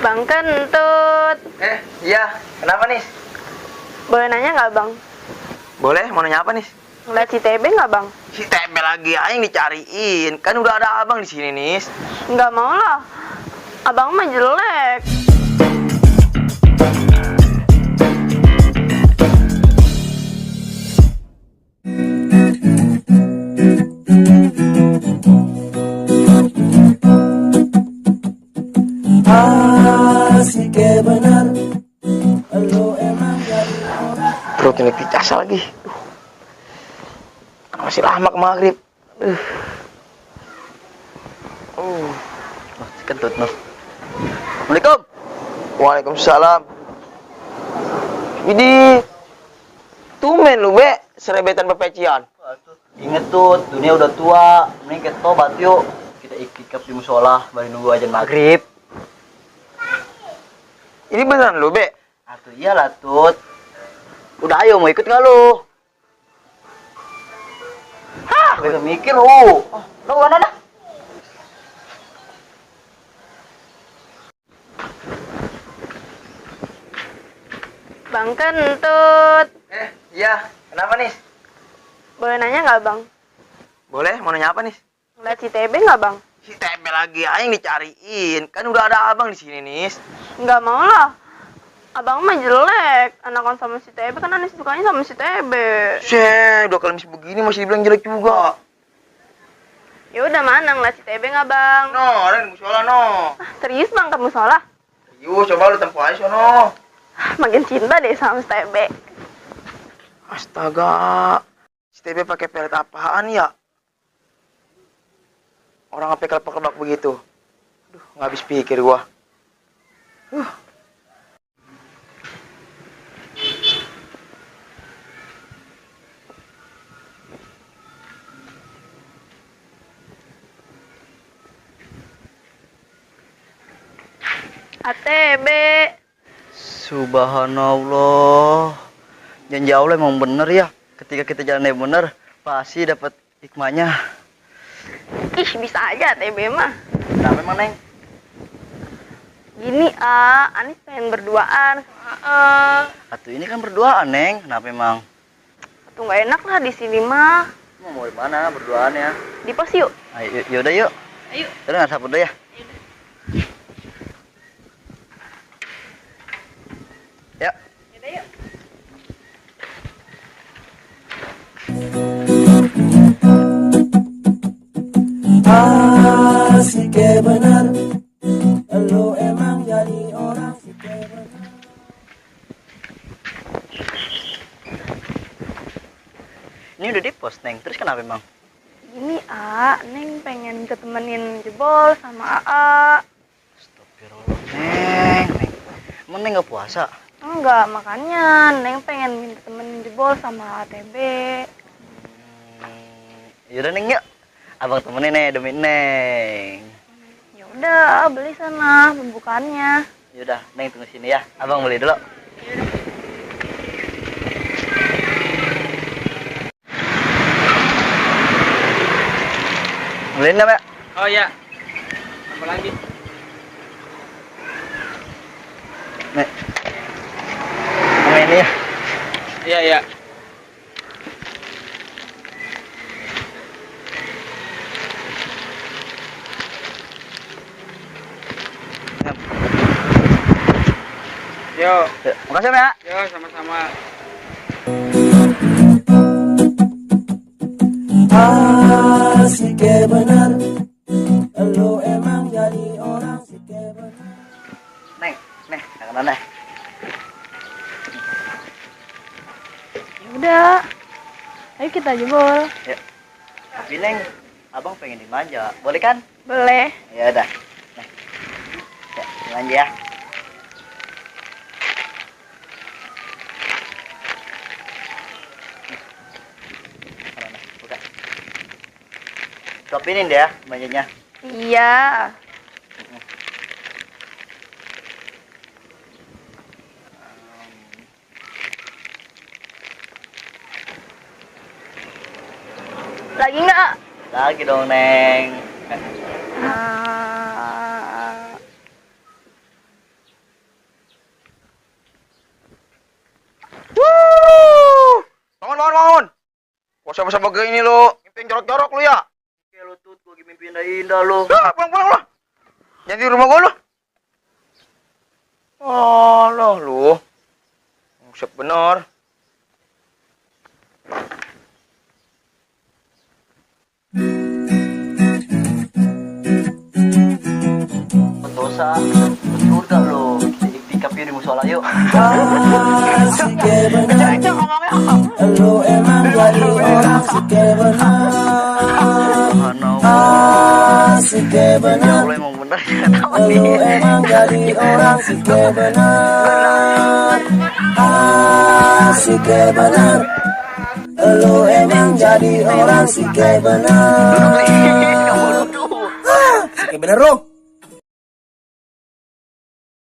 Bang Kentut. Iya. Kenapa nih? Boleh nanya nggak Bang? Boleh, mau nanya apa nih? Ngeliat si TB nggak Bang? Si TB lagi aing dicariin. Kan udah ada abang di sini, Nis. Nggak mau lah. Abang mah jelek. Asik benar, lo emang jadi orang. Perut ini pecah lagi. Masih lama ke maghrib. Si Kentut noh. Assalamualaikum. Waalaikumsalam. Jadi tumben lu, Be, serebetan pepecian. Ingat tuh, dunia udah tua. Mending kita tobat yuk. Kita iktikaf di musola, bari nunggu ajan maghrib. Ini beneran lu, Be? Atuh iyalah Tut. Udah ayo mau ikut nggak lu? Hah, gue mikir lu. Lu mana dah? Bang Kentut. Iya. Kenapa nih? Boleh nanya nggak Bang? Boleh, mau nanya apa nih? Ngeliat si TB nggak Bang? Si TB lagi aing dicariin. Kan udah ada abang di sini, Nis. Nggak mau lah. Abang mah jelek. Anakan sama si TB kan Anis sukanya sama si TB. Udah kalimis begini masih dibilang jelek juga. Ya udah mana ngeliat si TB nggak Bang? No, ada di musola, no. Serius Bang kamu sholat? Yuk, coba lu tempuh aja sono. Makin cinta deh sama si TB. Astaga. Si TB pakai pelet apaan ya? Orang apa kelebak-kelebak begitu? Aduh, nggak habis pikir gua. ATB. Subhanallah. Janji Allah emang bener ya. Ketika kita jalan yang bener, pasti dapat hikmahnya. Ih bisa aja ATB mah. Nah memang Neng. Gini Anis pengen berduaan sama Atuh ini kan berduaan Neng. Kenapa emang? Tuh nggak enak lah di sini mah. Mau di mana berduaan ya? Di pos yuk. Ayo, yaudah yuk. Ayo. Udah nggak sabar deh ya. Ya. Yaudah yuk. Asik benar, lo emang jadi orang. Asik benar. Ini udah di post Neng. Terus kenapa emang? Gini Neng pengen ketemenin jebol sama Astagfirullah Neng. Emang Neng nggak puasa? Enggak, makanya Neng pengen minta temenin jebol sama ATB. Yaudah Neng yuk. Abang temenin nih demi Neng. Ya udah, beli sana pembukaannya. Yaudah Neng tunggu sini ya. Abang beli dulu. Beliin dah, Mbak. Oh iya. Apa lagi? Nih. Sama ini ya. Iya, iya. Yo, Yuk, makasih Mbak. yo sama-sama. Asik benar, lo emang jadi orang. Asik benar. Neng, nih, kanan deh. Ya udah. Ayo kita jebol. Yuk. Tapi Neng, Abang pengen dimanja. Boleh kan? Boleh. Ya udah. Nih. Ya, dimanja ya. Mana, buka. Suapinin deh ya, manjanya. Iya. Lagi nggak? Lagi dong, Neng. Ah, Usah begini lo. Mimpi yang jorok-jorok lu ya. Kayak lu tut, gua lagi mimpi indah-indah lo. Dah, pulang lo. Jangan di rumah gua lo. Oh, loh lu. Buset bener. Dosa, surga lo. Kita iktikaf di musola yuk. Asik benar, lu emang jadi orang sih benar. Asik Ya benar, Allah emang bener ya. lu emang jadi orang sih benar. Asik benar, lu emang jadi orang sih benar. Asik benar, Rom.